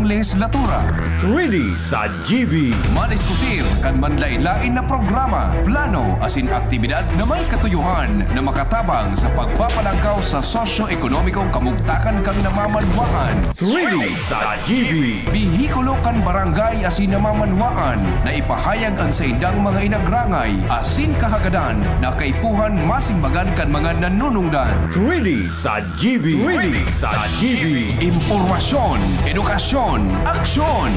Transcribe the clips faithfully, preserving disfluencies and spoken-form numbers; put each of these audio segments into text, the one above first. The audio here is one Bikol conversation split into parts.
Lehislatura. Three D sa G B. Madiskutir kan manlain-lain na programa, plano asin aktibidad na may katuyohan na makatabang sa pagpapalangkaw sa sosyo-ekonomikong kamugtakan kan namamanwaan. Three D sa G B. Bihikulo kan barangay asin namamanwaan na ipahayag an saindang mga inagrangay asin kahagadan na kaipuhan masimbagan kan mga nanunungdan. Three D sa G B. Three D sa G B. Impormasyon, edukasyon, aksyon.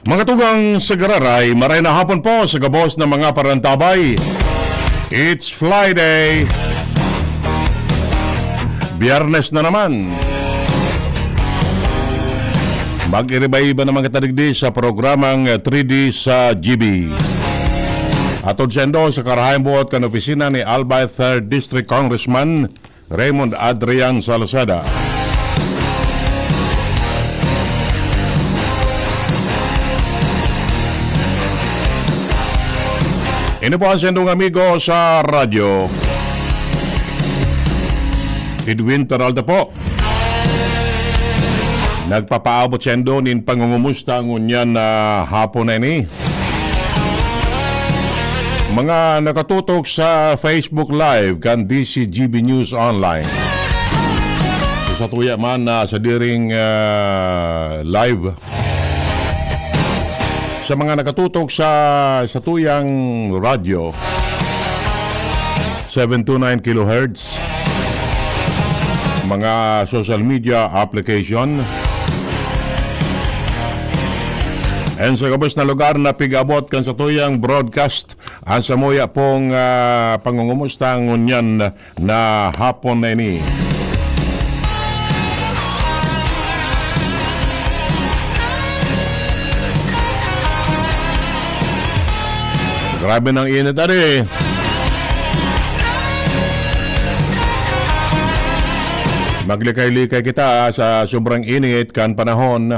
Mga tugang sa Gararay, maray na hapon po sa gabos na mga parantabay. It's Friday. Biyernes na naman. Mag-iriba-iba naman kita digdi sa programang three D sa G B. Atod saindo sa karahayang buot kan opisina ni Albay third District Congressman Raymond Adrian Salceda. Ini po ang saindong amigo sa radyo, Edwin Peralta po. Nagpapaabot saindo nin pangungumusta ngunyan na hapon na ini. Mga nakatutok sa Facebook Live kan D C G B News Online. Sa tuya man na sa diring, ah, live. Sa mga nakatutok sa, sa tuyang radyo, seven two nine kilohertz, mga social media application, and sa gabos na lugar na pig-abot kan satuyang broadcast, ang samuya pong, ah, pangungumusta ngunyan na hapon na ini. Grabe ng init, ari. Maglikay-likay kita sa sobrang init kan panahon.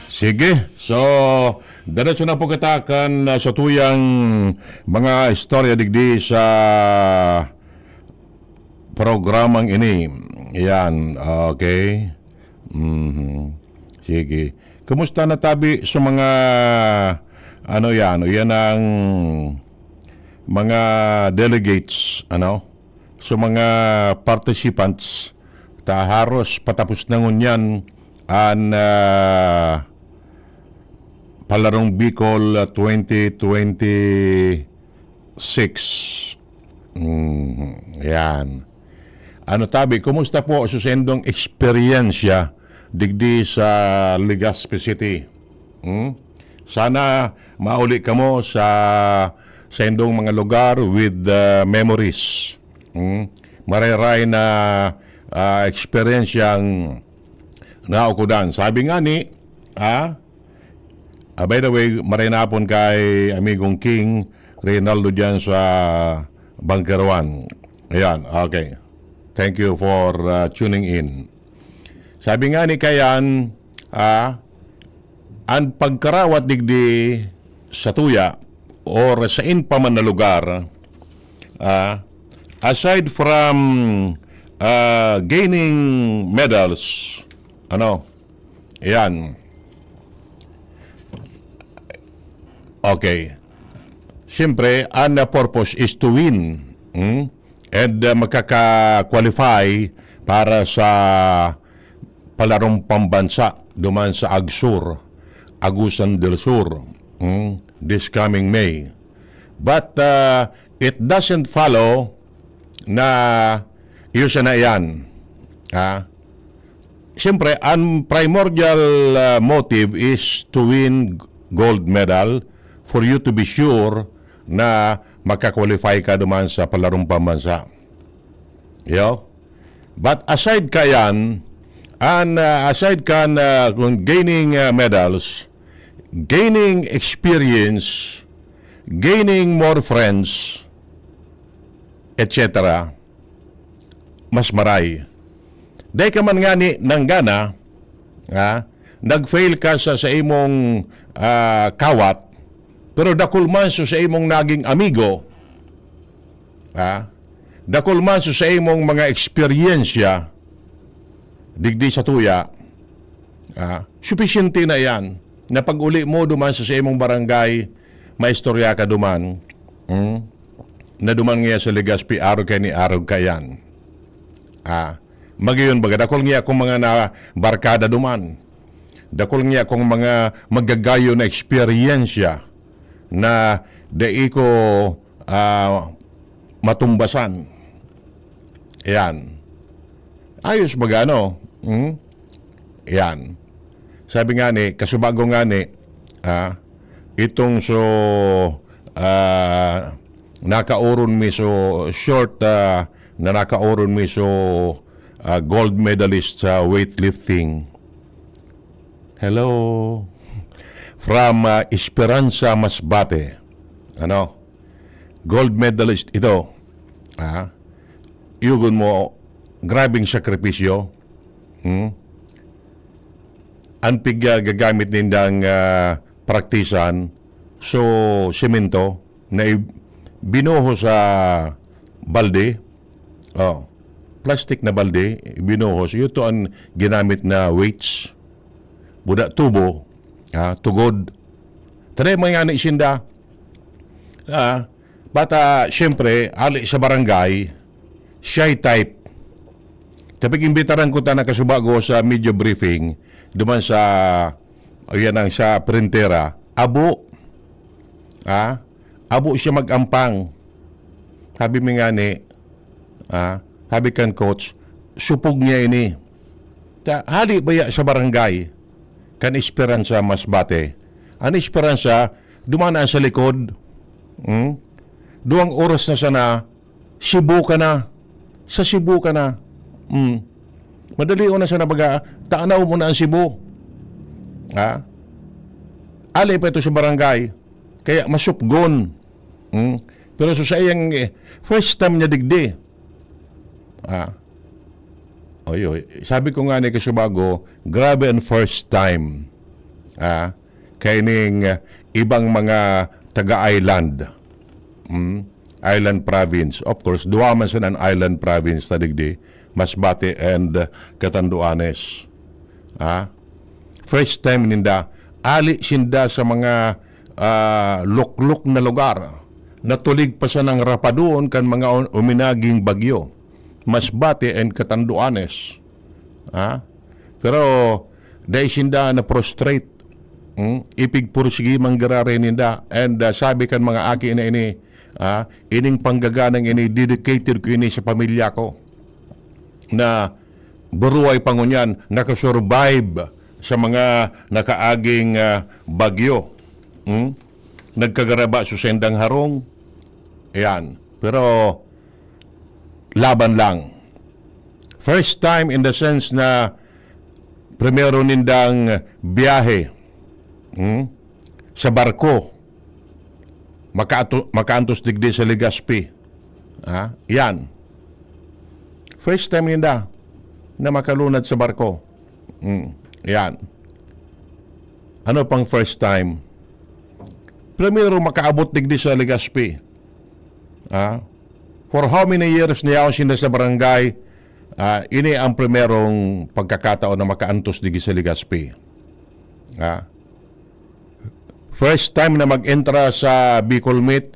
Sige. So, diretso na po kita kan, ah, satuyang mga istorya digdi sa programang ini. Yan, okay. Mhm. Sige. Kumusta na tabi sa mga, ano yan, o yan ang mga delegates, ano? Sa mga participants, ta haros patapos na ngunyan an, ah, Palarong Bicol, ah, twenty twenty-six. Mm, yan. Ano tabi, kumusta po sa sendong eksperyensya digdi sa Legazpi City? Hmm? Sana mauli kamo sa, saindong mga lugar with, ah, memories. Hmm? Maray-ray na, ah, eksperyensyang naukudan. Sabi nga ni, ah, ah, by the way, maray na hapon kay amigong King Reynaldo diyan sa Bunker One. Ayan, okay. Thank you for, ah, tuning in. Sabi nga ni Kayan, ah, an pagkarawat digdi satuya or sain pa man na lugar, ah, aside from, ah, gaining medals, ano, ayan. Okay. Siyempre, an, ah, purpose is to win. Hmm? And, ah, makaka-qualify para sa palarong pambansa duman sa AgSur, Agusan del Sur, hmm, this coming May. But, ah, it doesn't follow na iyo sana iyan. Ha? Siyempre, ang primordial, ah, motive is to win gold medal for you to be sure na maka-qualify ka duman sa palarong pambansa. Yo? But aside kayan, and, ah, aside kan, ah, kung gaining, ah, medals, gaining experience, gaining more friends, et cetera, mas maray. Dai ka man ngani nanggana, ha? Nag-fail ka sa, sa imong, ah, kawat, pero dakul man so sa imong naging amigo, ha? Dakul man so sa imong mga eksperyensya digdi satuya, ha? Supisyente na iyan na pag-uli mo duman sa, sa imong barangay, maistorya ka duman, hmm? Na duman ngaya sa Legazpi, arog kaini, arog kaiyan. Ah, magayon baga, dakul ngaya akong mga na barkada duman. Dakul ngaya akong mga magagayon na eksperyensya na dai ko, ah, matumbasan. Ayan. Ayos baga, ano? Hmm? Ayan. Sabi nga ni, kasubago nga ni, ah, itong so, ah, nakaoron mi so short, ah, na nakaoron mi so, ah, gold medalist sa weightlifting. Hello. From, ah, Esperanza Masbate. Ano? Gold medalist ito. Ah, yugon mo, grabeng sakripisyo. Hmm? An pig, ah, gagamit nindang, ah, praktisan, so, semento na i-, binuhos sa balde. Oh, plastic na balde, binuhos. Ito ang ginamit na weights. Buda tubo, ha, tugod. Tara, mga ni sinda. Ah, bata, siyempre, ali sa barangay, shy type. Tapig imbitaran ko ta na kasubago sa media briefing, duman sa, ayan ang sa printera, abo. Ah, abo siya mag-ampang. Sabi mi nga ni, ah, sabi kan coach, supog niya ini. Ta, hali baya sa barangay, kan Esperanza Masbate. An Esperanza, duman na sa likod. Hmm? Duwang oras na sana, Cebu ka na. Sa Cebu ka na. Hmm. Madali na sana baga, tanaw mo na ang Cebu. Ha? Ali pa ito sa barangay. Kaya masupgon. Hmm? Pero so sa iyang, eh, first time niya digdi. Ah. Oy, oy. Sabi ko nga ni kasubago, grabe ang first time. Ah, kaining, ah, ibang mga taga-island. Hmm? Island province. Of course, duwa man sana an island province na digdi, Masbate and, ah, Catanduanes. Ah? First time ninda, ali sinda sa mga, ah, luklok na lugar. Natulig pa sanang rapadon kan mga un-, uminaging bagyo. Masbate and Catanduanes. Ha? Pero dai sinda na-frustrate. Hmm? Ipigpursigi man giraray ninda. And, ah, sabi kan mga aki na ini, ah, "Ining panggaganang ini, dedicated ko ini sa pamilya ko." Na buruhay pa ngunyan, nakasurvive sa mga nakaaging, ah, bagyo. Hmm? Nagkagaraba sa sendang harong, Ayan. Pero laban lang. First time in the sense na primero nindang biyahe, hmm, sa barko, makaato-, makaantos digdi sa Legazpi. Ha? Yan. First time ninda na makalunad sa barko. Hmm. Yan. Ano pang first time? Primero, makaabot digdi sa Legazpi. Ah, for how many years na yaon sinda sa barangay, ah, ini ang primerong pagkakataon na makaantos digdi sa Legazpi. Ah, first time na mag-entra sa Bicol Meet,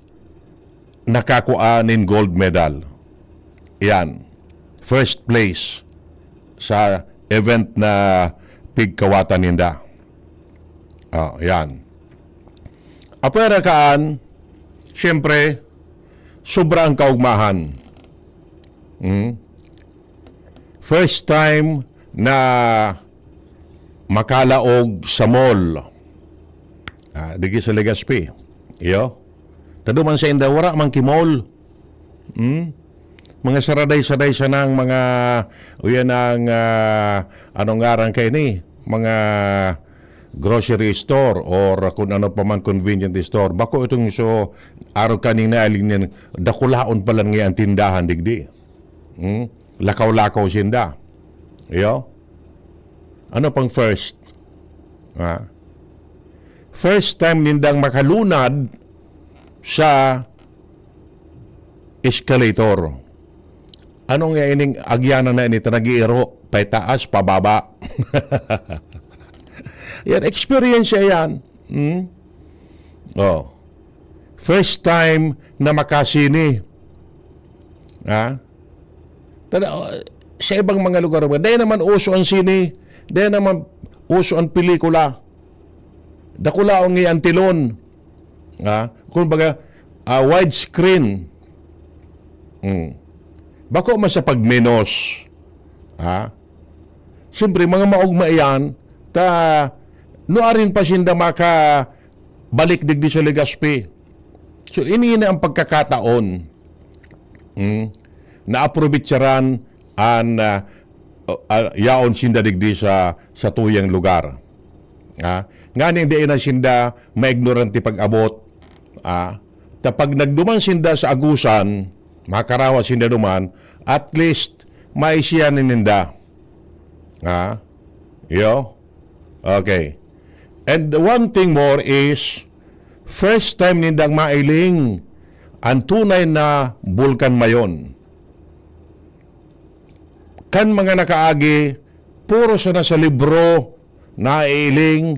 nakakua nin gold medal. Yan. First place sa event na pigkawatan ninda. Ah, yan. Apwera kaan, siyempre, sobra ang kaugmahan. Hmm? First time na makalaog sa mall. Ah, digdi sa Legazpi. Iyo. Tado man sa inda, wala man ki mall. Hmm? Mga saraday-saday sanang mga, uyan ang, ah, anong ngaran kaini? Mga grocery store or kung ano pa man convenient store. Bako itong so, araw kaning naaling niyan, dakulaon pa lang ngayon ang tindahan, digdi. Hmm? Lakaw-lakaw sinda. Iyo? Ano pang first? Ha? First time nindang makalunad sa escalator. Anong nga ining agyanan na ini? Ta nag-iiro, paitaas, pababa. Yan, experience yan. Hmm? Oh. First time na makasini. Ha? Tada-, sa ibang mga lugar, dahil naman uso ang sini, dahil naman uso ang pelikula. Dakulaon nga ang tilon. Ha? Kumbaga, ah, widescreen. Hmm. Bako man sa pagmenos. Ha? Siyempre, mga maugma iyan, ta, nuarin pa sinda makabalik digdi sa Legazpi. So, ini na ang pagkakataon, hmm, na aprobitsaran an, ah, ah, yaon sinda digdi sa, sa tuyang lugar. Ha? Nganing dai na sinda maignorante pag-abot. Ah, ta pag nagduman sinda sa Agusan, makarawa sinda duman, at least, maisiyan ninda. Ha? Iyo? Okay. And one thing more is, first time nindang mailing ang tunay na Bulkan Mayon. Kan mga nakaagi, puro sana sa libro naiiling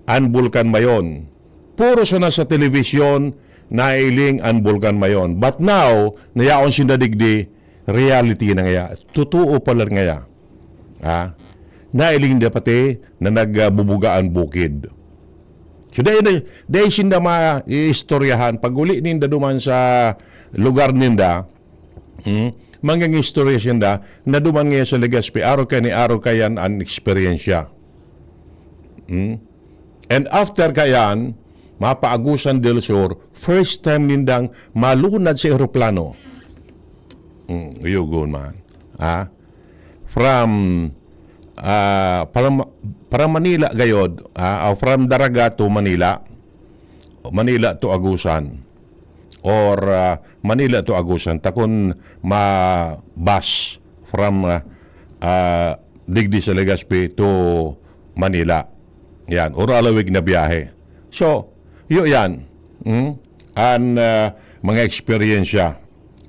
an Bulkan Mayon. Puro sana sa telebisyon naiiling an Bulkan Mayon. But now, nayaon sinda digdi, reality na ngaya. Totoo pala ngaya. Ha? Nailing na pati na nagbubuga an bukid. So, dai, dai, dai sinda maiistoryahan. Pag uli ninda duman sa lugar ninda, hmm, mangingistorya sinda na duman ngayon sa Legazpi, araw kaya ni araw kayan an eksperyensya. Hmm? And after kayan, mapaagusan del Sur, first time nindang malunad sa eroplano. Hmm, yugon man. Ah? From, ah, from, from Manila gayod, ah, o from Daraga to Manila, Manila to Agusan, or, ah, Manila to Agusan, ta kun ma-bus from, ah, ah, digdi sa Legazpi to Manila. Yan, or alawig na biyahe. So, yu-, yan. Hmm? An, ah, mga eksperyensya,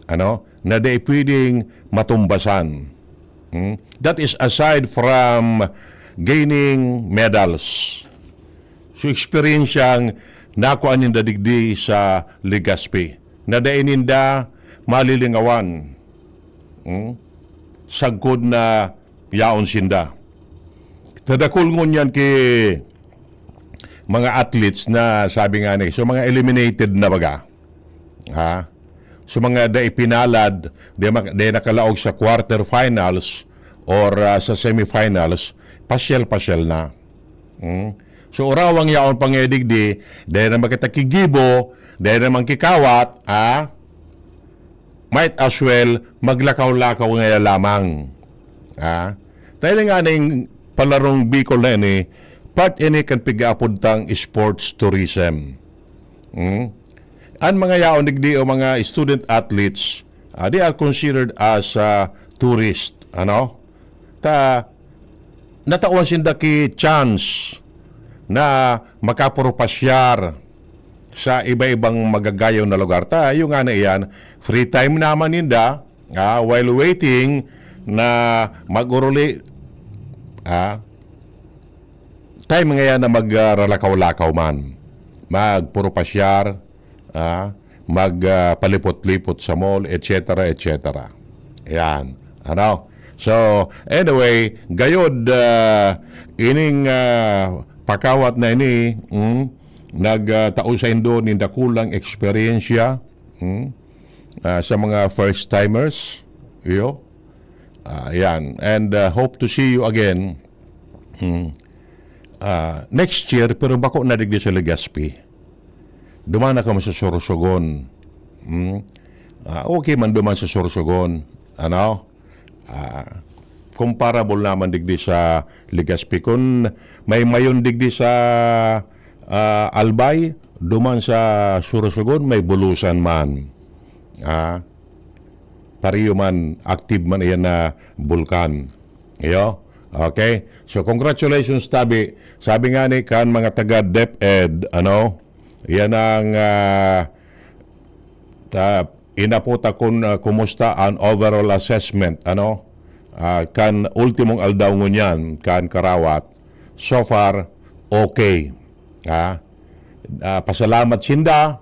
ano, na dai pwedeng matumbasan. Hmm? That is aside from gaining medals. So, eksperyensyang nakuha ninda digdi sa Legazpi, na dai ninda malilingawan. Hmm? Sagkod na yaon sinda. Tadakol ngunyan ki mga athletes na sabi nga ni, so mga eliminated na baga. Ha? So mga dai pinalad, dai, ma-, dai nakalaog sa quarterfinals or, ah, sa semifinals, pasyal-pasyal na. Hmm? So, urawang yaon pa nga digdi, dai naman kita kigibo, dai naman kikawat, ah? might as well maglakaw-lakaw ngaya lamang. Ah, tayo na nga ning palarong Bicol na ini, part ini kan pig-aapod tang sports tourism. Hmm? An mga yaon digdi o mga student athletes, ah, they are considered as, ah, tourist, ano? Ta, natawan sinda ki chance na makapurupasyar sa iba-ibang magagayon na lugar. Ta, yung nga na iyan, free time naman ninda, ah, while waiting na mag-uruli, ah, time ngayon na magralakaw-lakaw man, magpurupasyar, ah, mag, ah, palipot-lipot sa mall, et cetera, et cetera. Yan. Ano? So, anyway, gayod, ah, ining, ah, pakawat na ini, mm, nagtao saindo nin dakulang eksperyensya, mm, ah, sa mga first-timers, iyo. Ah, yan. And, ah, hope to see you again, mm, ah, next year, pero bako na digdi sa Legazpi. Duman na kamo sa Sorsogon. Hmm? Ah, okay man duman sa Sorsogon. Ano? Ah, comparable naman digdi sa Legazpi. Kun may mayon digdi sa, ah, Albay, duman sa Sorsogon, may bulusan man. Ah, pareho man, active man iyan na bulkan. Iyo? Okay? So, congratulations, tabi. Sabi nga ni kan mga taga DepEd, ano, yan ang, ah, ta, inapot akon, ah, kumusta an overall assessment, ano, ah, kan ultimong aldaw ngunyan, kan karawat. So far, okay. Ah, ah, pasalamat sinda,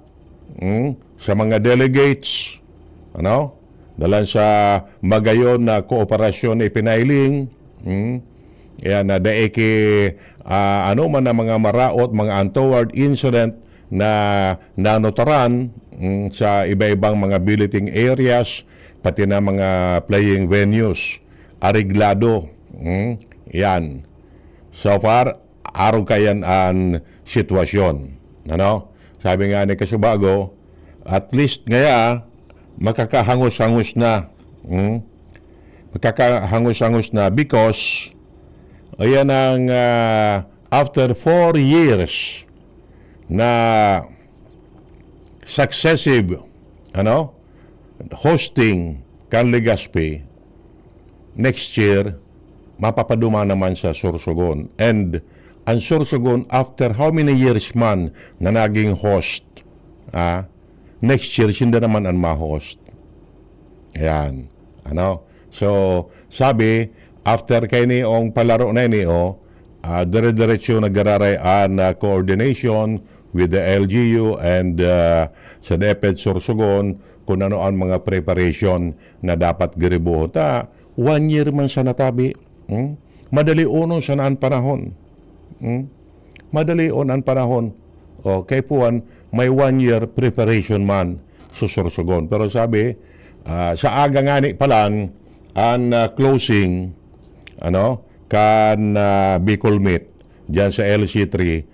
mm, sa mga delegates, ano, dalan sa magayon na kooperasyon na ipinailing, mm, yan, na dai ki, ah, ano man ang mga maraot, mga untoward incident na nanutaran, mm, sa iba-ibang mga billeting areas, pati na mga playing venues, areglado, mm, yan. So far, arog kaiyan an sitwasyon. Ano? Sabi nga ni Kasubago, at least ngaya, makakahangos-hangos na. Hmm? Makakahangos-hangos na because, ayan ang, ah, after four years na successive, ano, hosting kan Legazpi, next year, mapapaduma naman sa Sorsogon. And ang Sorsogon, after how many years man na naging host, ah, next year, sinda naman ang ma-host. Ayan. Ano? So, sabi, after kaini ong palaro na ini, oh, ah, dire-diretso naggararay an, ah, coordination with the L G U and, ah, sa DepEd Sorsogon kung ano ang mga preparation na dapat giribuhon. Ta, one year man siya natabi. Hmm? Madali uno sana an panahon. Hmm? Madali on an panahon. O, kaipuhan, may one year preparation man sa Sorsogon. Pero sabi, ah, sa aga ngani pa lang, an, ah, closing, ano, kan, ah, Bicol Meet, diyan sa L C three,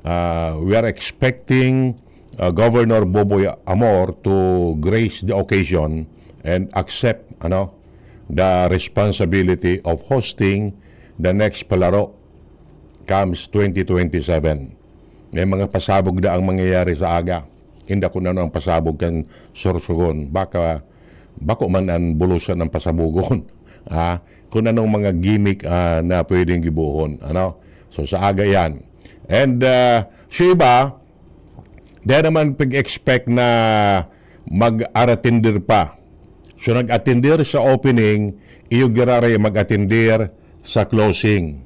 ah, we are expecting, ah, Governor Boboy Amor to grace the occasion and accept, ano, the responsibility of hosting the next palaro comes twenty twenty-seven. May mga pasabog na ang mangyayari sa aga. Inda kung ano ang pasabog kan Sorsogon. Baka, bako man ang bulusan ng pasabugon. Ah, kung anong mga gimmick, ah, na pwedeng gibuhon. Ano? So, sa aga yan. And, ah, sa iba, di naman pag-expect na mag-aratindir pa. So, nag-atindir sa opening, iyo giraray mag-atindir sa closing.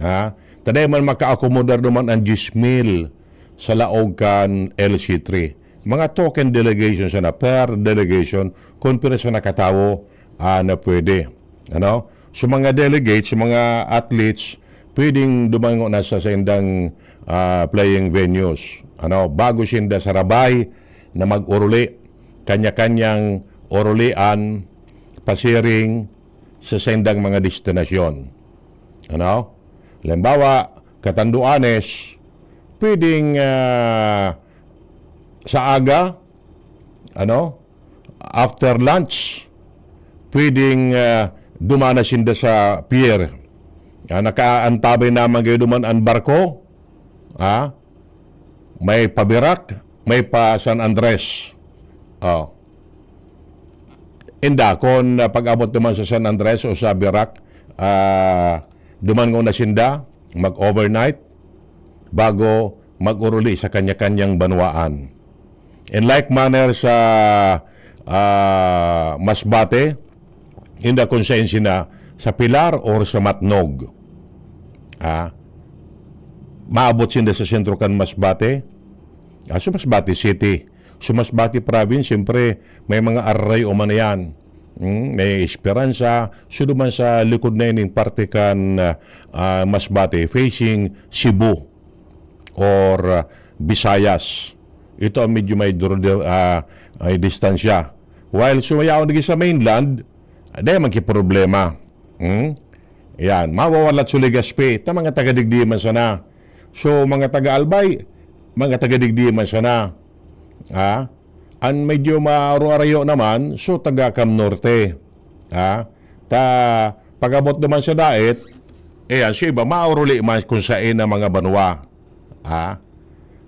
Ha? Taday man makaakomodar naman ang diyes mil sa laog kan L C three. Mga token delegation sana, per delegation, kung pira sana katawo, ah, na pwede. Ano? So, mga delegates, mga athletes, pwedeng dumango na sa saindang, ah, playing venues. Ano? Bago sinda sarabay na mag-uruli, kanya-kanyang urulian, pasiring sa saindang mga destinasyon. Ano? Halimbawa, Catanduanes, pwedeng, ah, sa aga, ano, after lunch, pwedeng, ah, dumana sinda sa pier. Ah, nakaantabay naman kayo duman an barko. Ah, may pa Virac, may pa San Andres. Oh. Inda, kung, ah, pag-abot naman sa San Andres o sa Virac, ah, duman ngona sinda, mag-overnight, bago mag-uruli sa kanya-kanyang banwaan. In like manner sa, ah, Masbate, inda kung sain sina, sa Pilar or sa Matnog. Ah, maabot sinda sa sentro kan Masbate. Ah, sa Masbate City. Sa Masbate Province, siyempre, may mga arayo man yan. Hmm, may Esperanza, sudo man sa likod na ining parte kan, ah, ah, Masbate, facing Cebu or, ah, Visayas. Ito ang medyo may dur-, ah, ay distansya. While sumayaw na sa mainland, dai man ki problema. Hmm? Yan, mawawalat sa Legazpi, ta mga taga digdi man sana. So, mga taga Albay, mga taga digdi man sana. Ha? An medyo maaro-arayo naman, so taga Cam Norte. Ha? Ta, pag-abot naman sa Daet, ayan, so iba, mauruli man kung sain ang mga banwa. Ha?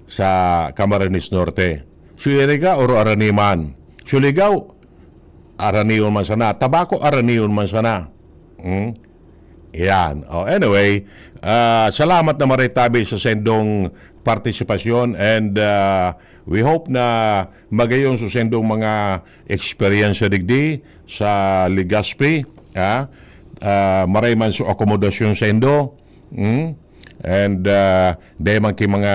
Sa Camarines Norte. So, Iriga, aro-arani man. So, Ligao, aranion man sana. Tabaco, aranion man sana. Hmm? Yan. Oh, anyway, ah, salamat na maray tabi sa sendong partisipasyon and, ah, we hope na magayon sa sendong mga eksperyensya digdi sa Legazpi, ah, ah, maray man sa akomodasyon sendo, hmm? And, ah, dai man ki mga,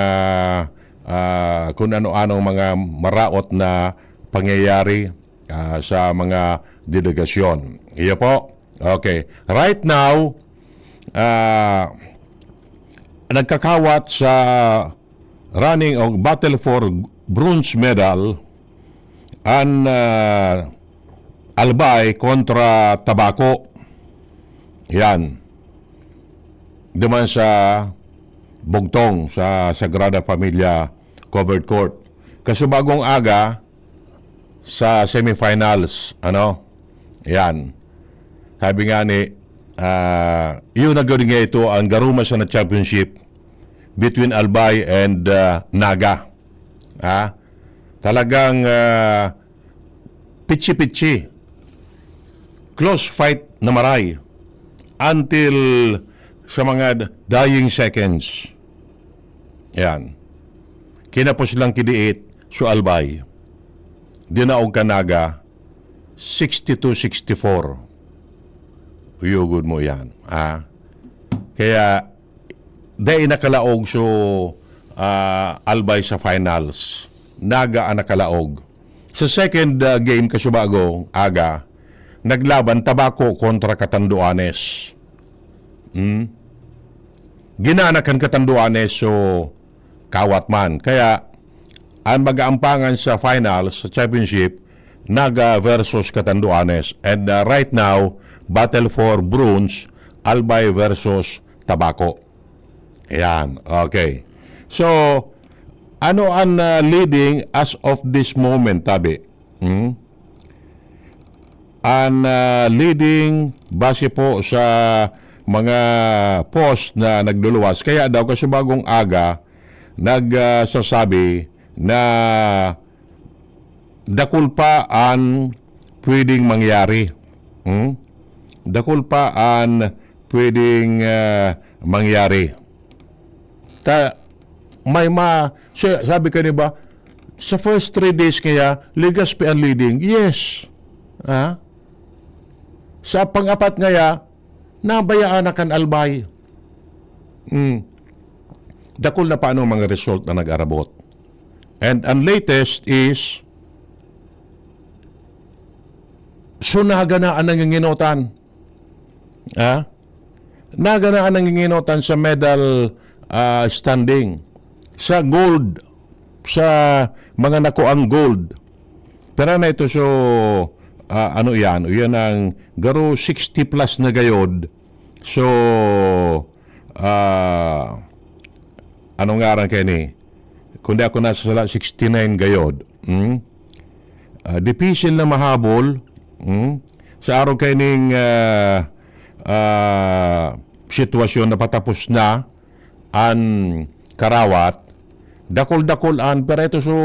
ah, kung ano-anong mga maraot na pangyayari, ah, sa mga delegasyon. Iyo po. Okay. Right now, ah, nagkakawat sa running o battle for bronze medal an, ah, Albay kontra Tabaco. Yan. Duman sa Bugtong, sa Sagrada Familia Covered Court. Kasubagong aga, sa semifinals, ano? Yan. Sabi nga ni, ah, yun na gud nga ito ang garuma sa na championship between Albay and, ah, Naga. Ah, talagang, ah, pitsi-pitsi. Close fight na maray until sa mga d-, dying seconds. Yan. Kinapos lang kidiit, so Albay. Dinaog kan Naga, sixty-two sixty-four. Uyugon mo yan, ha? Kaya, dai nakalaog so, ah, Albay sa finals. Naga ang nakalaog. Sa second, ah, game, kasubagong aga, naglaban Tabaco kontra Catanduanes. Hmm? Ginana kan Catanduanes, so kawat man. Kaya, ang mag-aampangan sa finals, sa championship, Naga versus Catanduanes. And, uh, right now, battle for bronze, Albay versus Tabaco. Ayan, okay. So, ano ang, uh, leading as of this moment, tabi? Hmm? Ang, uh, leading base po sa mga post na nagluluwas. Kaya daw kasubagong aga, nag, ah, sasabi na dakul pa an pwedeng mangyari. Hmm? Dakul pa an pwedeng, ah, mangyari. Ta-, may ma-, sa-, sabi ka, di ba, sa first three days kaya, Legazpi ang leading. Yes. Ha? Sa pang-apat ngaya, nabayaan na kan Albay. Hmm. Dakul na paano mga result na nag-arabot. And ang latest is, so Naga na ang nanginginotan. Ha? Naga na ang nanginginotan sa medal, ah, standing. Sa gold, sa mga nakuang gold. Pero na ito, so, ah, ano yan? Yan ang garo sixty plus na gayod. So, ah, ano ngaran kayo ni? Kung di ako nasasala, sixty-nine gayod. Hmm? ah, dipisil na mahabol, mm, sa arog kaining, ah, ah, sitwasyon na patapos na an karawat, dakul-dakul an, pero ito so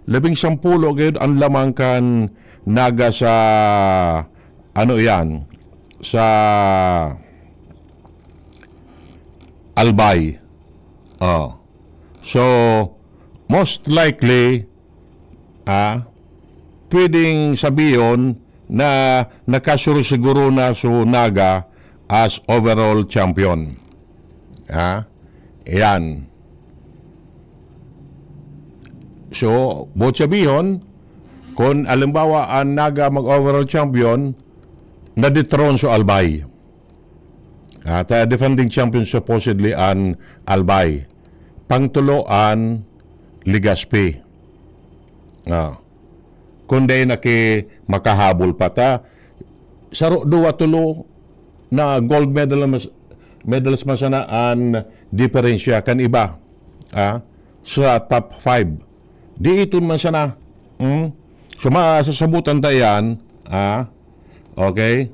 labing sampulo gayud an lamang kan Naga sa, ano iyan, sa Albay. Oh. So, most likely, ah, pwedeng sabihon na nakasuro siguro na so Naga as overall champion. Ah, iyan. So, buot sabihon, kung alimbawa ang Naga mag-overall champion, na-dethrone so Albay. At, ah, defending champion supposedly an Albay. Pangtulo an Legazpi. Ah. Kung dai na ki makahabol pa ta, saro, duwa, tulo na gold medal mas, medals man sana an diferensya kan iba, ah, sa top five. Di iton man sana. Hmm? So, masasabutan ta yan, ah? Okay?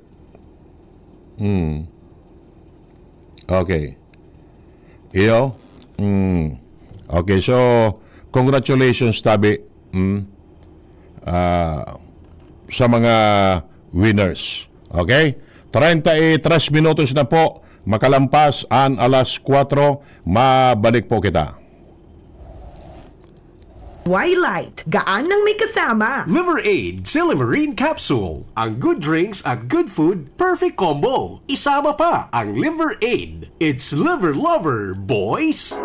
Hmm. Okay. Iyo? Hmm. Okay, so, congratulations, tabi. Hmm. Ah, sa mga winners. Okay? Treinta y tres minutos na po, makalampas an alas kwatro, mabalik po kita. Twilight, gaan nang may kasama. Liver Aid, Silymarin Capsule. Ang good drinks at good food, perfect combo. Isama pa ang Liver Aid. It's Liver Lover, boys!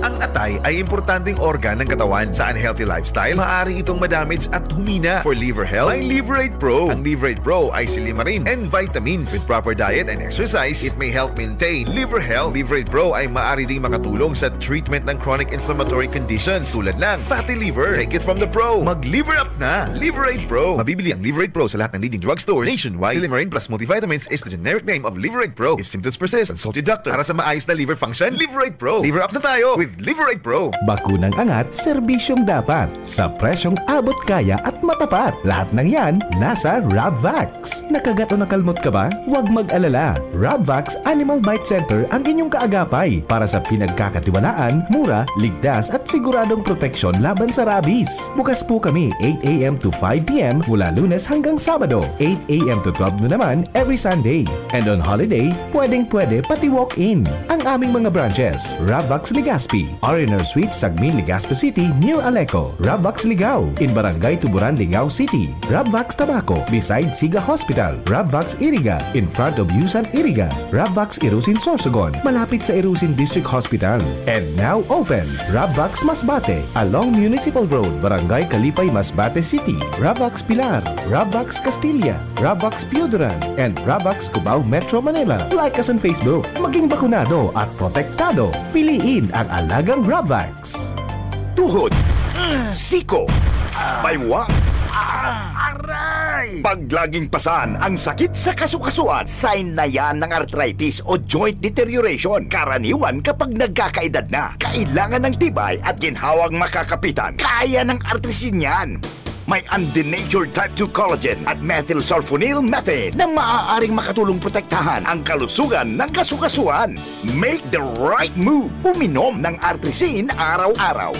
Ang atay ay importanteng organ ng katawan. Sa unhealthy lifestyle, maaari itong madamage at humina. For liver health, may Liver Aid Pro. Ang Liver Aid Pro ay silymarin and vitamins. With proper diet and exercise, it may help maintain liver health. Liver Aid Pro ay maaari ding makatulong sa treatment ng chronic inflammatory conditions tulad ng fatty liver. Take it from the pro. Mag-liver up na! Liver Aid Pro. Mabibili ang Liver Aid Pro sa lahat ng leading drugstores nationwide. Silymarin plus multivitamins is the generic name of Liver Aid Pro. If symptoms persist, consult your doctor. Para sa maayos na liver function, Liver Aid Pro. Liver up na tayo with Liver Aid Pro. Bakunang angat, serbisyong dapat. Sa presyong abot kaya at matapat. Lahat ng yan, nasa Rabvax. Nakagat o nakalmot ka ba? Huwag mag-alala. Rabvax Animal Bite Center ang inyong kaagapay para sa pinagkakatiwalaan, mura, ligtas at siguradong proteksyon laban sa rabies. Bukas po kami eight a m to five p m mula Lunes hanggang Sabado, eight a m to twelve noon naman every Sunday. And on holiday, pwedeng-pwede pati walk-in. Ang aming mga branches, Rabvax Legazpi, R and R Suite, Sagmin, Legazpi City, near Aleco, Rabvax Ligao, in Barangay Tuburan, Ligao City, Rabvax Tabaco, beside Siga Hospital, Rabvax Iriga, in front of Yusan Iriga, Rabvax Irusin Sorsogon, malapit sa Irusin District Hospital. And now open, Rabvax Masbate, along Municipal Road, Barangay Kalipay, Masbate City, Rabvax Pilar, Rabvax Castilla, Rabvax Pioduran, and Rabvax Cubao, Metro Manila. Like us on Facebook. Maging bakunado at protektado. Piliin ang alagang Rabvax. Tuhod, siko, baywa, aray! Pag laging pasan ang sakit sa kasukasuan, sign na yan ng arthritis o joint deterioration. Karaniwan kapag nagkakaedad na, kailangan ng tibay at ginhawang makakapitan. Kaya ng Artrisin yan. May undenatured type two collagen at methylsulfonyl methane na maaaring makatulong protektahan ang kalusugan ng kasukasuan. Make the right move. Uminom ng Artrisin araw-araw.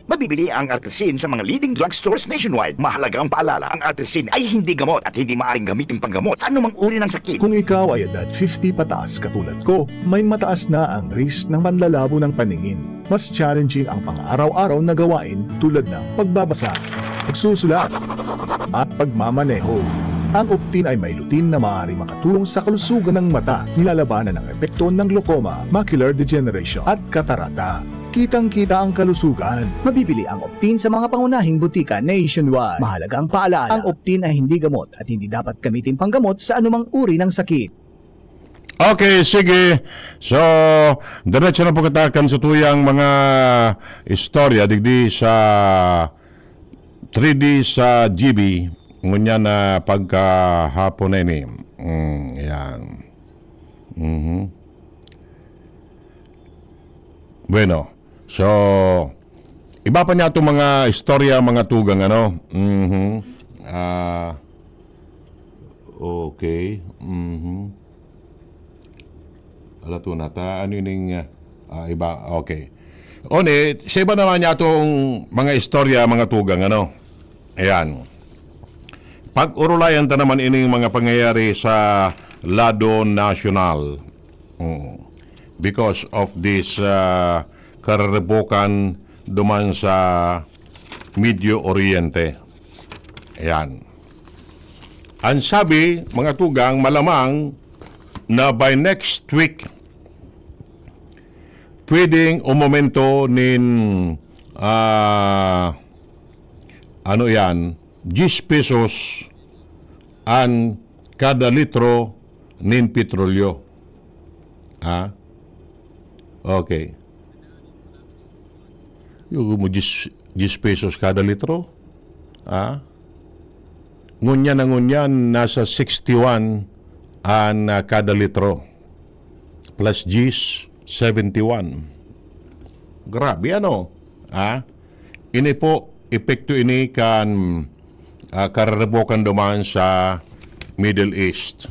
Mabibili ang Artrisin sa mga leading drugstores nationwide. Mahalagang paalala, ang Artrisin ay hindi gamot at hindi maaaring gamitin panggamot sa anumang uri ng sakit. Kung ikaw ay edad fifty pataas katulad ko, may mataas na ang risk ng panlalabo ng paningin. Mas challenging ang pang-araw-araw na gawain tulad ng pagbabasa, pagsusulat, at pagmamaneho. Ang Optin ay may lutein na maaaring makatulong sa kalusugan ng mata, nilalabanan ang epekto ng glaucoma, macular degeneration, at katarata. Kitang-kita ang kalusugan. Mabibili ang Optin sa mga pangunahing butika nationwide. Mahalagang paalala, ang Optin ay hindi gamot at hindi dapat gamitin panggamot sa anumang uri ng sakit. Okay, sige. So, diretso na po kita kan sa tuyang mga istorya digdi sa three D sa G B. Ngunyan na pagkahapon na ini. Mm, yan. Mhm. Bueno, so, Iba pa niya itong mga istorya, mga tugang, ano? Mhm. Ah, okay. Mhm. Ala, ito na ta. Ano ining, ah, ah, iba? Okay. Oni, sa iba naman niya itong mga istorya, mga tugang, ano? Ayan. Pag-urulayan ta naman ining mga pangyayari sa lado nasyonal. Mm. Because of this, ah, kararibokan duman sa Medio Oriente. Ayan. Ang sabi, mga tugang, malamang na by next week, pwedeng umomento nin, ah, ano yan, diyes pesos an kada litro nin petrolyo. Ha? Okay. Yung mo diyes, diyes pesos kada litro. Ha? Ngunyan na ngunyan, nasa sixty-one an, ah, kada litro. Plus diyes, seventy-one. Grabe, ano? Ha? Ini po, epekto ini kan, ah, kararibokan duman sa Middle East.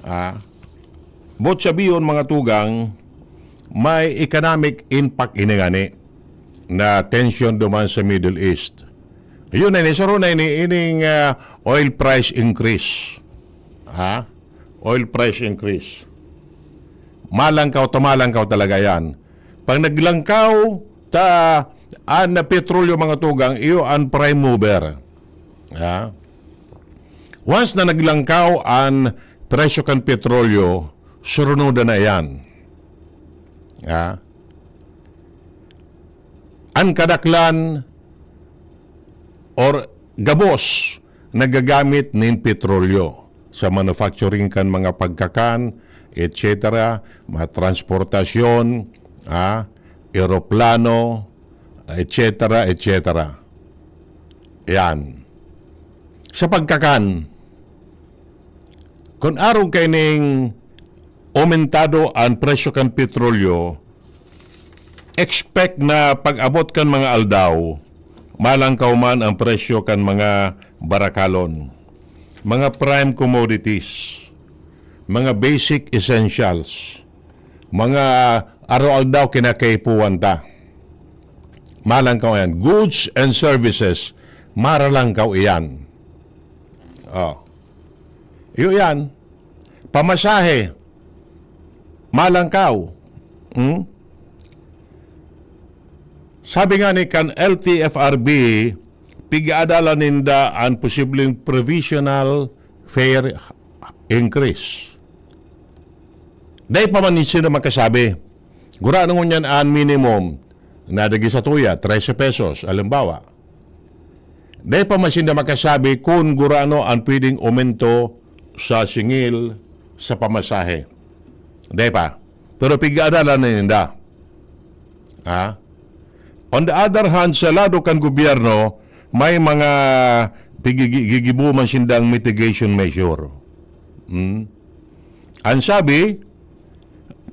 Ah, boot sabihon, mga tugang, may economic impact ini ngani na tension duman sa Middle East. Yun na ini, saro na ini, ining, ah, oil price increase. Ha? Oil price increase. Malangkaw ta malangkaw talaga yan. Pag naglangkaw ta an petrolyo, mga tugang, iyo an prime mover. Ha? Once na naglangkaw an presyo kan petrolyo, surunodan na yan. Ha? An kadaklan or gabos nagagamit nin petrolyo sa manufacturing kan mga pagkakan, et cetera, mga transportasyon, ah, eroplano, et cetera, et cetera. Yan. Sa pagkakan, kun arog kaining aumentado an presyo kan petrolyo, expect na pag-abot kan mga aldaw, malangkaw man ang presyo kan mga barakalon, mga prime commodities, mga basic essentials, mga araw-aldaw kinakaipuhan ta. Malangkaw yan. Goods and services, maralangkaw iyan. Oh. Iyo yan. Pamasahe, malangkaw. Hmm? Sabi nga ni kan L T F R B, pig-aadalan ninda an posibleng provisional fare increase. Dai pa man sinda makasabi. Gurano ngunyan an minimum na dagi sa tuya, trese pesos, halimbawa. Dai pa man sinda makasabi kun gurano an pwedeng aumento sa singil sa pamasahe. Dai pa. Pero pig-aadalan na ninda. Ha? On the other hand, sa lado kan gobyerno, may mga pigigi-, gigibo man sindang mitigation measure. Hmm? Ang sabi,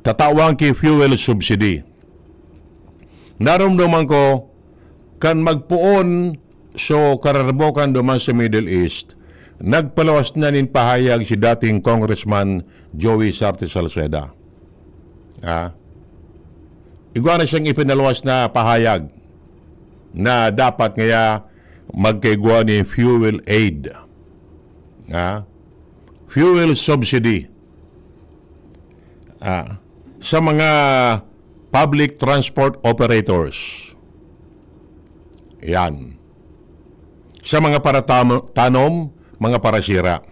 tatawan ki fuel subsidy. Narumduman ko, kan magpoon so kararibokan duman sa Middle East, nagpaluwas na nin pahayag si dating Congressman Joey Sarte Salceda. Ah, igwa na siyang ipinaluwas na pahayag na dapat ngaya magkaigwa ni fuel aid. Ah, fuel subsidy. Ah, sa mga public transport operators. Yan. Sa mga paratamo-, tanom, mga parasira.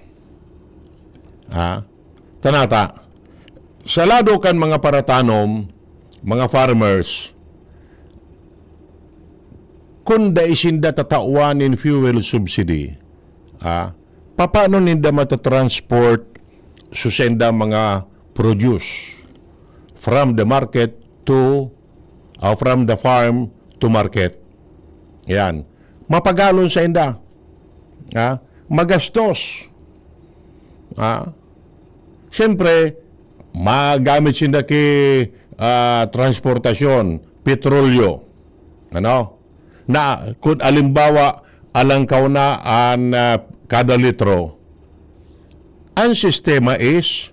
Ha? Tanata, sa lado kan mga paratanom, mga farmers, kun dai sinda tatawan nin fuel subsidy, ha? Papaano ninda matatransport so sainda mga produce from the market to, ah, from the farm to market? Yan. Mapagalon sainda. Ha? Magastos. Ha? Siyempre, magamit sinda ki, ah, transportasyon, petrolyo. Ano? Na kun alimbawa, alangkaw na an, ah, kada litro, ang sistema is,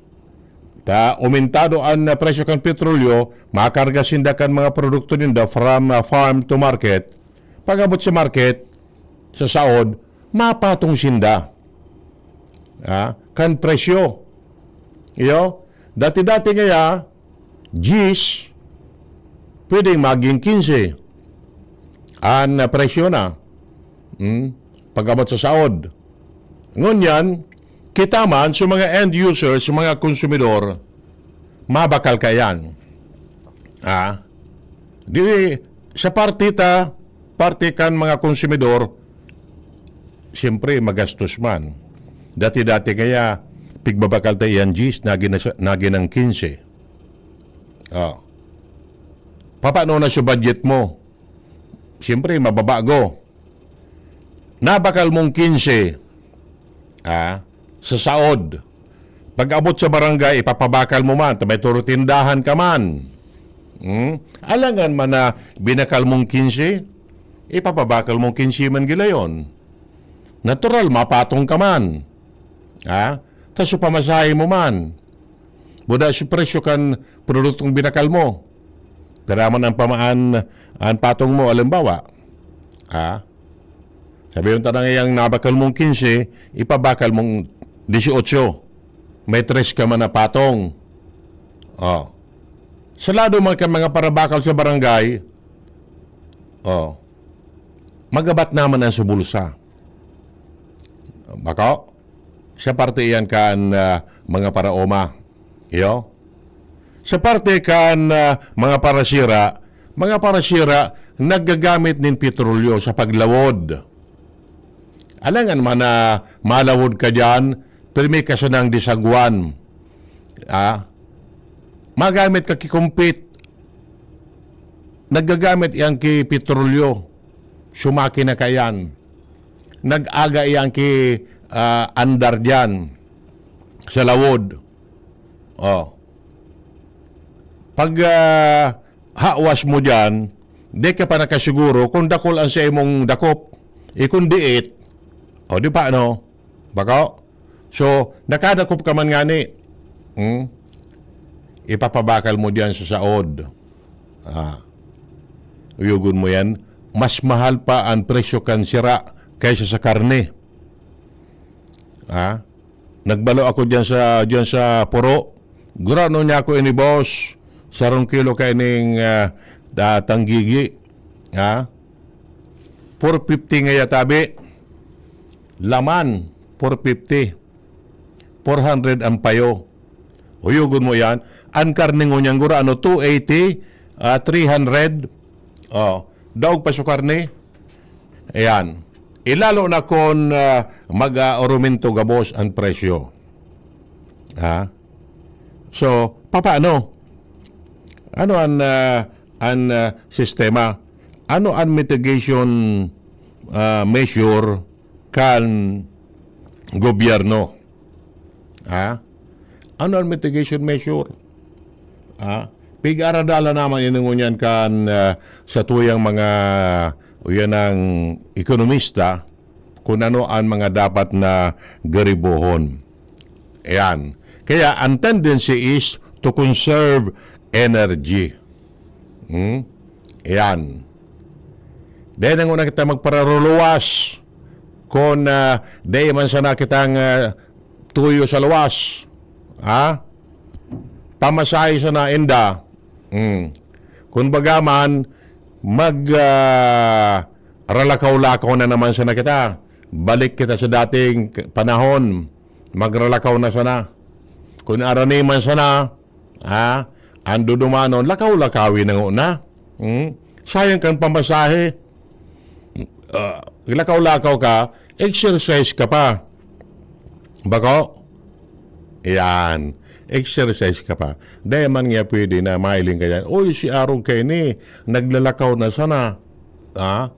ta, aumentado an, ah, presyo kan petrolyo, makarga sinda kan mga produkto ninda from, ah, farm to market. Pag-abot sa market, sa saod, mapatong sinda, ah, kan presyo. Iyo, dati-dati ngaya, diyes, pwedeng magin kinse an, ah, presyo na. Hmm? Pag-abot sa saod. Ngunyan, kita man sa mga end users, sa mga konsumidor, mabakal kaiyan. Ah? Di, sa parte ta, parte kan mga konsumidor, siyempre, magastos man. Dati-dati kaya, pigbabakal ta iyan diyes, nagin na sa, nagin ang kinse. Oh. Papaano na sa budget mo? Siyempre, mababago. Nabakal mong kinse, ah, sa saod. Pag-abot sa barangay, ipapabakal mo man, ta may turutindahan ka man. Hmm? Alangan man na binakal mong kinse, ipapabakal mong kinse man gilayon. Natural, mapatong ka man. Ha? Ta su pamasahe mo man. Buda su presyo kan produktong binakal mo. Pira man ang pamaan, ang patong mo, halimbawa. Ha? Sabi yung tanang iyang nabakal mong kinse, ipabakal mong disiotso. May tres ka man na patong. Oh. Sa lado man kan mga parabakal sa barangay, oh, magabat naman ang sa bulsa. Bako? Sa parte iyan kan, ah, mga paraoma. Iyo? Sa parte kan, ah, mga parasira, mga parasira, naggagamit nin petrolyo sa paglawod. Alangan man na malawod ka diyan, pirmi ka sanang disagwan. Ah? Magamit ka ki kumpit. Naggagamit iyan ki petrolyo. Sumaki na kaiyan. Nag-aga iyan ki, ah, andar diyan sa lawod. Oh. Pag, ah, hawas mo diyan, di ka pa nakasiguro kung dakul ang sa imong dakop. Eh, kung diit, o, di pa, no? Bako? So, nakadakop ka man ngani, hmm? Ipapabakal mo diyan sa saod. Ah. Uyugon mo yan. Mas mahal pa ang presyo kan sira kaysa sa karne. Ah? Nagbalo ako diyan sa, diyan sa puro. Gurano niya ako ini, boss. Sarong kilo kaining, ah, da-, tanggigi. Ha? Four fifty ngaya tabi. Laman, four fifty. Four hundred ang payo. Uyugon mo yan. Ang karne ngunyan gurano, two eighty, ah, three hundred. Oh, daog pa su karne. Ayan. Ilalo na kun, ah, mag-aorumento gabos ang presyo. Ha? So, papaano? Ano an, ah, an, ah, sistema? Ano an mitigation, ah, measure kan gobyerno? Ha? Ano an mitigation measure? Ha? Pig-aradalan naman ini ngunyan kan, ah, satuyang mga, o yan ang ekonomista, kung ano ang mga dapat na garibohon. Ayan. Kaya ang tendency is to conserve energy. Hmm? Ayan. Dahil nang una kita magpararuluwas, kung, ah, dahil man sana kitang, ah, tuyo sa luwas, ha? Pamasahe sana inda. Hmm. Kung baga man, mag, ah, ralakaw-lakaw na naman sana kita. Balik kita sa dating panahon. Magralakaw na sana. Kung arani man sana, ha? Ang dudumanon, lakaw-lakawi na nguna. Hmm? Sayang kan pamasahe. Ah, lakaw-lakaw ka, exercise ka pa. Bako? Yan. Exercise ka pa. Dai man nga pwede na mahiling ka yan. Uy, si Arog kaini, naglalakaw na sana. Ha?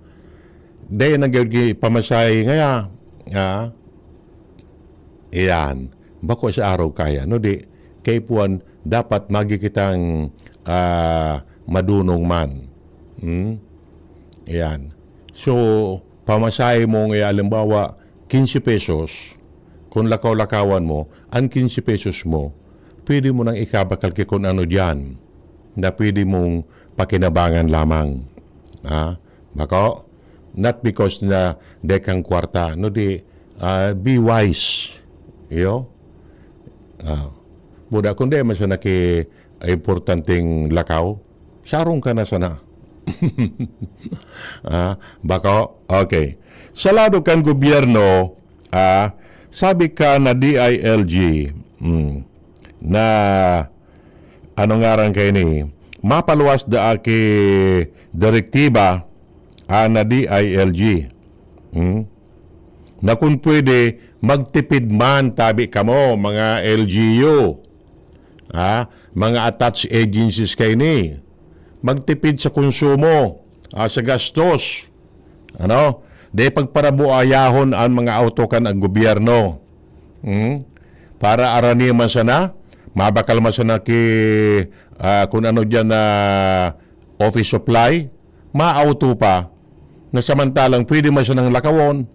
Dai na gyud ki pamasahe ngaya. Ha? Iyan. Bako sa Arog kaya, no? Di, kaipuhan, dapat magi kitang, ah, madunong man. Hmm? Iyan. So, pamasahe mo ngaya, halimbawa, quince pesos, kung lakaw-lakawan mo, an quince pesos mo, pwede mo nang ikabakal ki kun ano diyan na pwede mong pakinabangan lamang. Ha? Bako? Not because na dai kang kwarta, no, di, ah, be wise. Iyo? Ah, buda, kung dai man sana ki importanteng lakaw, sarong ka na sana. Ah, bako? Okay. Sa lado kan gobyerno, ah, sabi ka na D I L G, mm, na, ano ngaran kaini, mapaluwas daa ki direktiba, ah, na D I L G. Hmm? Na kung pwede, magtipid man tabi kamo, mga L G U. Ah, mga attached agencies kaini. Magtipid sa konsumo, ah, sa gastos. Ano? Di pagparabuayahon an mga auto kan gobyerno. Hmm? Para arani man sana, mabakal man sana ki, ah, kun ano diyan na office supply, maauto pa, na samantalang pwede man sanang lakawon.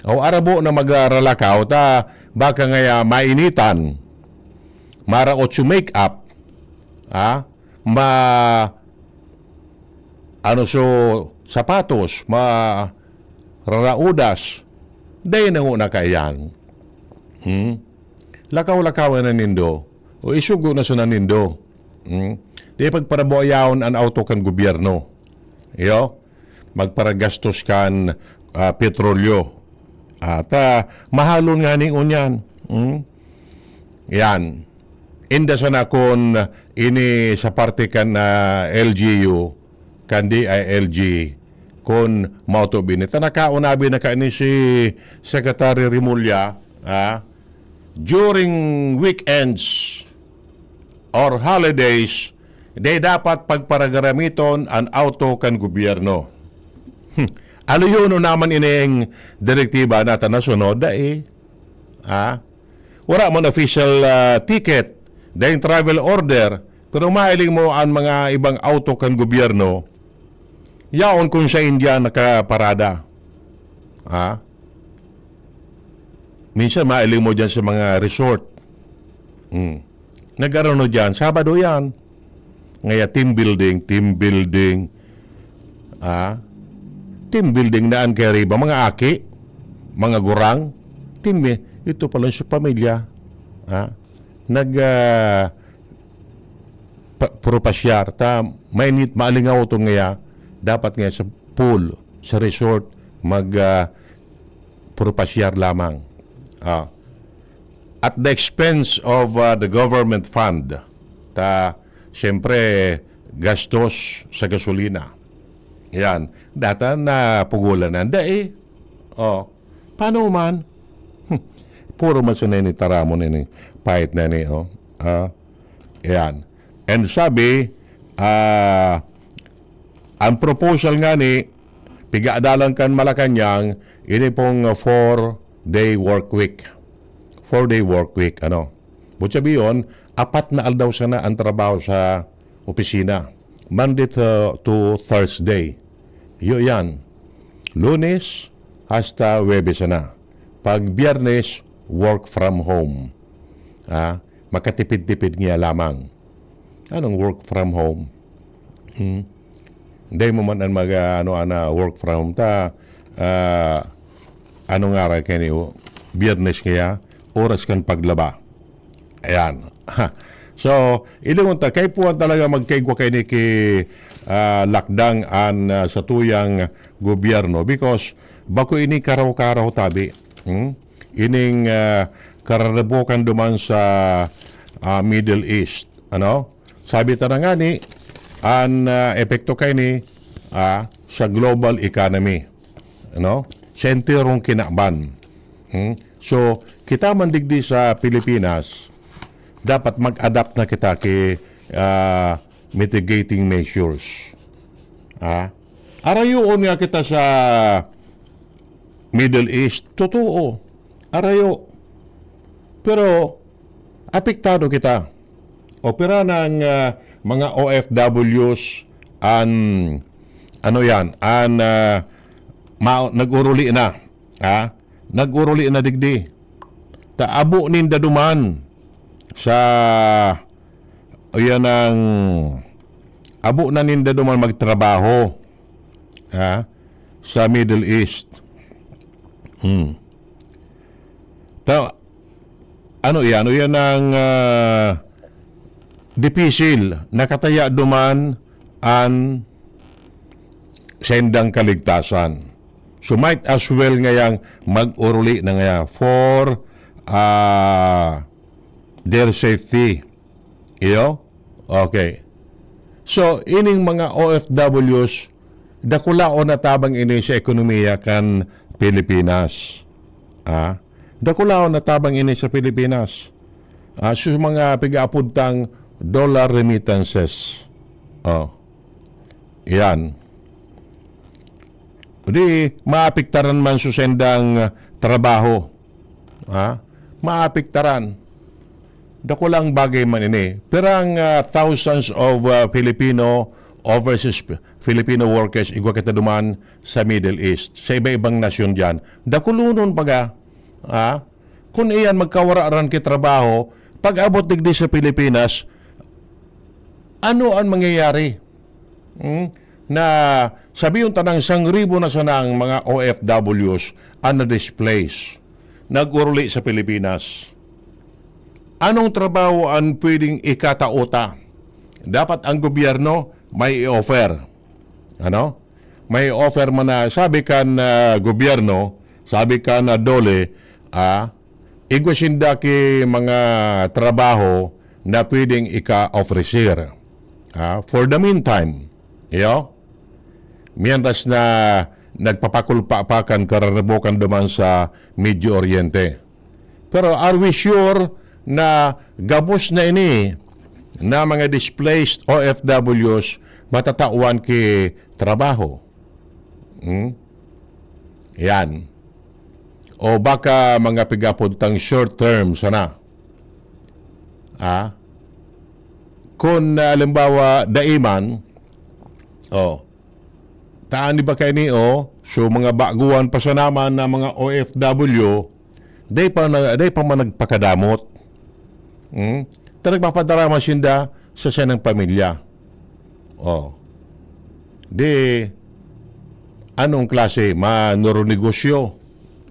O arabo na magralakaw ta baka ngaya mainitan, maraot su make-up, ah, ma-, ano, su sapatos, mararaudas, dai na nguna kaiyan. Hmm? Lakaw-lakawan na nindo, o isugo na sana nindo. Hmm? Di pagparabuayahon an auto kan gobyerno. Iyo, magparagastos kan, ah, petrolyo. At, ah, mahalon ngani ngunyan. Hmm? Yan. Inda sana kun ini sa parte kan, ah, L G U, kan D I L G, kun mao to bini. Ta nakaunabi na kaini si Secretary Remulla, ah, during weekends or holidays, dai dapat pagparagaramiton an auto kan gobyerno. Hmm. Aluyonon naman ining direktiba na ta nasunod, dai. Ah? Wala man official, ah, ticket, daing travel order, pero mahiling mo an mga ibang auto kan gobyerno, yaon kun sa India nakaparada. Ah? Minsan mahiling mo diyan sa mga resort. Hmm. Nag-ano diyan, Sabado yan. Ngaya team building, team building. Ah? Team building na an kay riba, mga aki, mga gurang. Team, eh, ito pala sa pamilya. Ah? Nag, ah, pa-, puro pasyar. Ta, mainit, maalingaw to ngaya. Dapat ngaya sa pool, sa resort, mag, ah, puro pasyar lamang. Ah. At the expense of, ah, the government fund. Ta, siyempre, gastos sa gasolina. Yan. Data na pugulan na. Dai. Oh. Paano man? Hmm. Puro man sa nini taramon ini. Pahit na ni, oh. Ah. Yan. And sabi, ah, ang proposal nga ni, pigadalan kan Malacañang, ini pong, ah, four-day work week. Four-day work week, ano. But sabi yun, apat na aldaw sana ang trabaho sa opisina. Monday to, to Thursday. Iyo yan. Lunes hasta Huwebes sana. Pag Biyernes, work from home. Ah, makatipid-tipid niya lamang. Anong work from home? Hmm? Dai mo man an mag, ah, ano, ana, work from home ta, ah, ano nga ra kani, oh, Biyernes kaya, oras kan paglaba. Ayan. Ha. So, ilingon ta, kaipuhan talaga magkaigwa kaini ki, ah, lakdang an, ah, satuyang gobyerno because bako ini karaw-karaw tabi. Hmm? Ining, ah, kararabokan duman sa, ah, Middle East. Ano? Sabi ta na ngani, an, ah, epekto kaini, ah, sa global economy. Ano? Sa enterong kinaban. Hmm? So, kita man digdi sa Pilipinas, dapat mag-adapt na kita ki, ah, mitigating measures. Ah? Arayoon nga kita sa Middle East, totoo. Arayo. Pero, apektado kita. Opera ng, ah, mga O F Ws an ano yan, an, ah, ma-, nag-uruli na. Ha? Nag-uruli na digdi. Ta abo ninda duman sa, o yan ang, abo na ninda duman magtrabaho. Ha? Sa Middle East. Hmm. Ta, ano yan? Ano yan ang, ah, dipisil? Nakataya duman an saindang kaligtasan. So might as well ngayang mag-uruli na ngaya for, ah, their safety. Iyo? Okay. So, ining mga O F Ws, dakulaon na tabang ini sa ekonomiya kan Pilipinas. Ah, dakulaon na tabang ini sa Pilipinas. Ah, sa mga pigaapod tang dollar remittances. Oh. Yan. Di, maapektaran man sa sendang trabaho. Ha? Maapektaran. Dakulang bagay man ini. Pirang, ah, thousands of, ah, Filipino, overseas P-, Filipino workers, igwa kita duman sa Middle East, sa iba-ibang nasyon diyan. Dakulonon baga, ha? Kun iyan magkawararan ki trabaho, pag-abot digdi sa Pilipinas, ano an mangyayari? Hmm? Na sabihon tanang sangribo na sanang mga O F Ws an na-displace, nag-uruli sa Pilipinas. Anong trabaho an pwedeng ikatao ta? Dapat ang gobyerno may i-offer. Ano? May offer man na, sabi kan, ah, gobyerno, sabi kan, ah, DOLE, ah, igwa sinda ki mga trabaho na pwedeng ika-ofrecer. Ah, for the meantime, iyo? Mientras na nagpapakulpa pa kan kararibokan duman sa Medio Oriente. Pero are we sure na gabos na ini na mga displaced O F Ws matatawan ki trabaho? Hmm? Yan. O baka mga pigapod tang short term sana. Ah? Kung, ah, halimbawa, daiman, oh, taan di ba kaini, oh, so mga baguhan pa sa naman na mga O F W, day pa na, day pa man nagpakadamot. Hmm? Ta nagpapadrama sinda sa sanang pamilya. Oh. Di, anong klase? Manoro negosyo?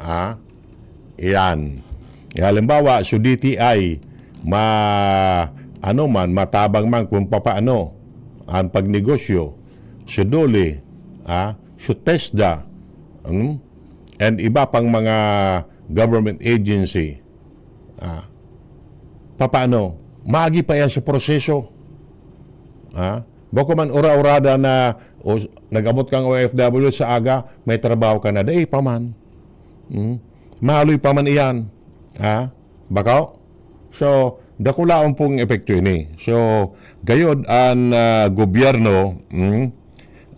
Ha? Iyan. Eh, halimbawa, so D T I, ma-, ano man, matabang man kung papaano ang pagnegosyo. So DOLE, ha? So TESDA, hmm? And iba pang mga government agency. Ah, papaano? Maagi pa yan sa proseso. Ah, bako man ura-urada na, o, nag-abot kang O F W sa aga, may trabaho ka na, dai pa man. Hmm? Mahaloy pa man iyan. Ha? Bako? So, dakulaon pong epekto ini. So, gayod an, ah, gobyerno, hmm,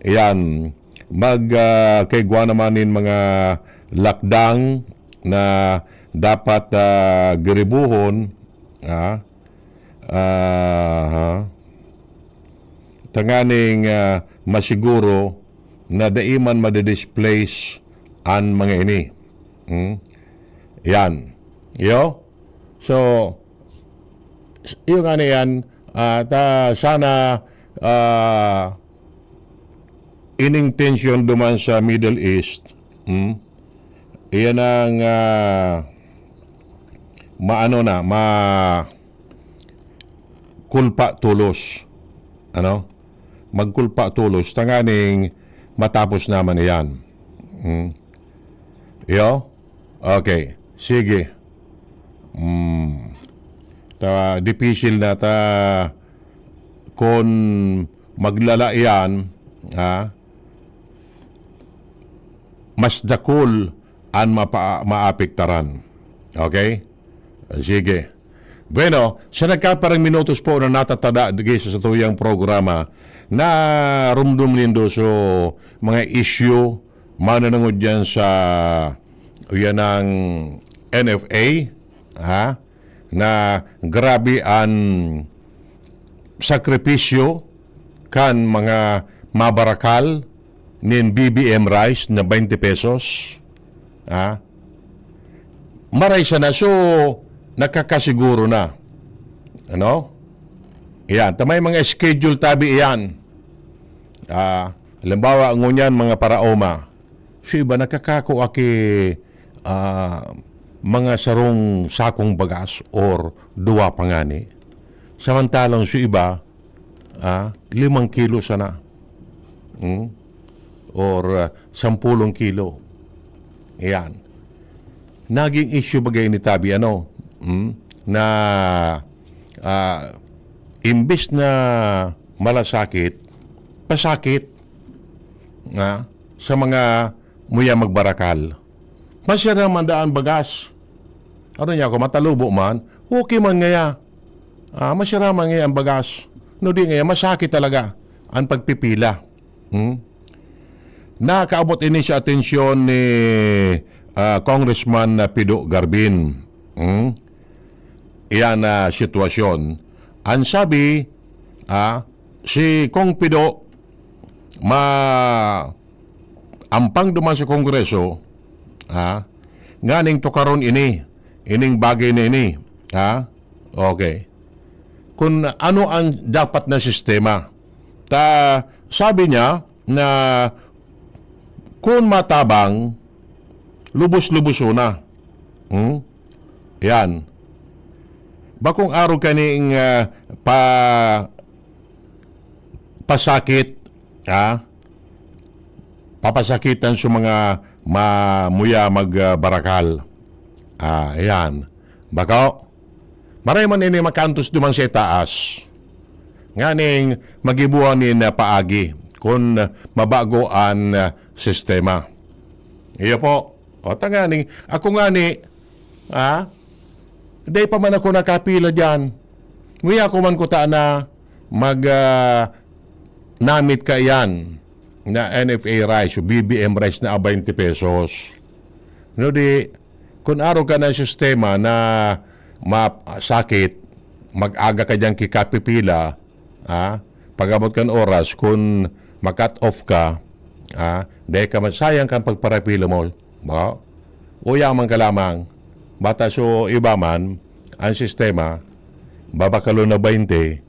iyan, mag, ah, kaigwa naman nin mga lakdang na dapat, ah, giribuhon, ah, ah, ha? Tanganing, ah, masiguro na dai man madidisplace an mga ini. Hmm? Yan. Iyo? So, s-, iyo nga na yan, ah, ta, sana, ah, ining tensyon duman sa Middle East, hmm? Iyan ang, ah, maano na, ma-, kulpa tolos. Ano? Magkulpa tolos, tanganing matapos naman iyan. Hmm? Iyo? Okay. Sige. Hmm. Ta, dipisil na ta kun maglala iyan, ha? Mas dakul an mapa-, maapektaran. Okay? Sige. Bueno, sa nagkaparang minutos po na natatada digdi sa satuyang programa, narumdom nindo so mga issue mananangod diyan sa, yan ang N F A, ha? Na grabe an sakripisyo kan mga mabarakal, nin B B M rice na twenty pesos. Ah? Maray sana, so, nakakasiguro na. Ano? Iyan, ta may mga schedule tabi iyan. Ah, halimbawa, ngunyan, mga paraoma. So, iba, nakakakua ki, ah, mga sarong sakong bagas or duwa pa ngani. Samantalang so iba, ah, limang kilo sana. Hmm? Or, ah, sampulong kilo. Ayan. Naging issue bagay ni tabi, ano? Hmm? Na, ah, imbis na malasakit, pasakit, ah, sa mga muya magbarakal. Masira man daan bagas. Ano niya ako, matalubo man, okay man ngaya. Ah, masira man ngaya ang bagas. No di ngaya, masakit talaga ang pagpipila. Hmm? Nakaabot ini sa atensyon ni, ah, Congressman na Pido Garbin. Hmm? Iyan na sitwasyon. Ang sabi, ah, si Kong Pido, ma-, ampang duman sa Kongreso, ah, nganing tukaron ini, ining bagay na ini, ah, okay. Kung ano ang dapat na sistema. Ta, sabi niya na kung matabang, lubos-luboso na. Hmm? Yan. Bakong araw kaning, ah, pa-, pasakit, ah, papasakitan sa mga ma-, muya mag, ah, barakal. Ah, ayan. Bako, maray man ini makantos duman sa itaas. Nganing magibuan nin, ah, paagi kun mabago an, ah, sistema. Iyo po. O, tanganing, ako ngani, ah, dai pa man ako nakapila diyan. Nguya ko man kuta na mag, ah, namit kaiyan na N F A rice o B B M rice na twenty pesos. No di, kun araw ka na sistema na masakit, mag-aga ka diyan ki kapipila, ah, pag-abot kan oras, kun ma-cut off ka, ah, dai ka masayang kan pagparapila mo, ba? Uya man ka lamang, bata so iba man, ang sistema, babakalon na twenty,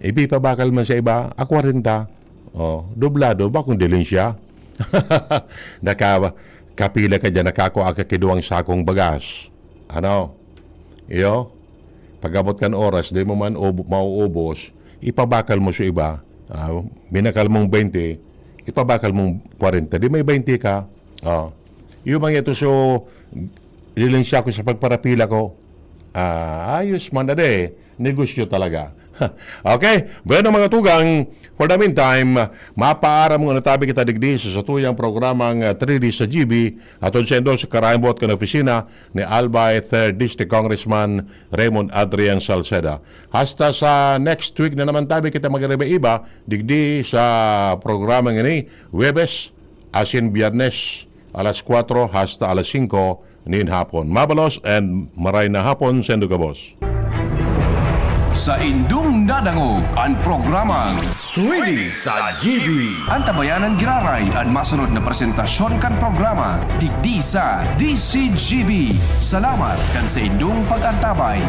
ipipabakal man sa iba, a kwarenta. Oh, doblado, bakong dilin siya. Naka-, kapila ka diyan, nakakua ka ki duwang sakong bagas. Ano? Iyo? Pag-abot kan oras, di mo man ub-, mauubos, ipabakal mo sa iba. Ah, binakal mong twenty, ipabakal mong kwarenta. Di may twenty ka. Oh. Iyo man ito, so, dilin siya ko sa pagparapila ko. Ah, ayos man na de. Negosyo talaga. Okay? Bueno, mga tugang, for the meantime, mapaaram muna tabi kita digdi sa satuyang programang, ah, three D sa G B, atod sa indo sa karayang buot kan opisina ni Albay third District Congressman Raymond Adrian Salceda. Hasta sa next week na naman tabi kita magkaiba-iba, digdi sa programang ini, Huwebes, asin Biyernes, alas kwatro hasta alas singko nin hapon. Mabalos and maray na hapon sa indo gabos. Sa indong nadangog an programang Swede sa G B. Antabayanan giraray an masunod na presentasyon kan programa digdi sa D C G B. Salamat kan sa indong pag-antabay.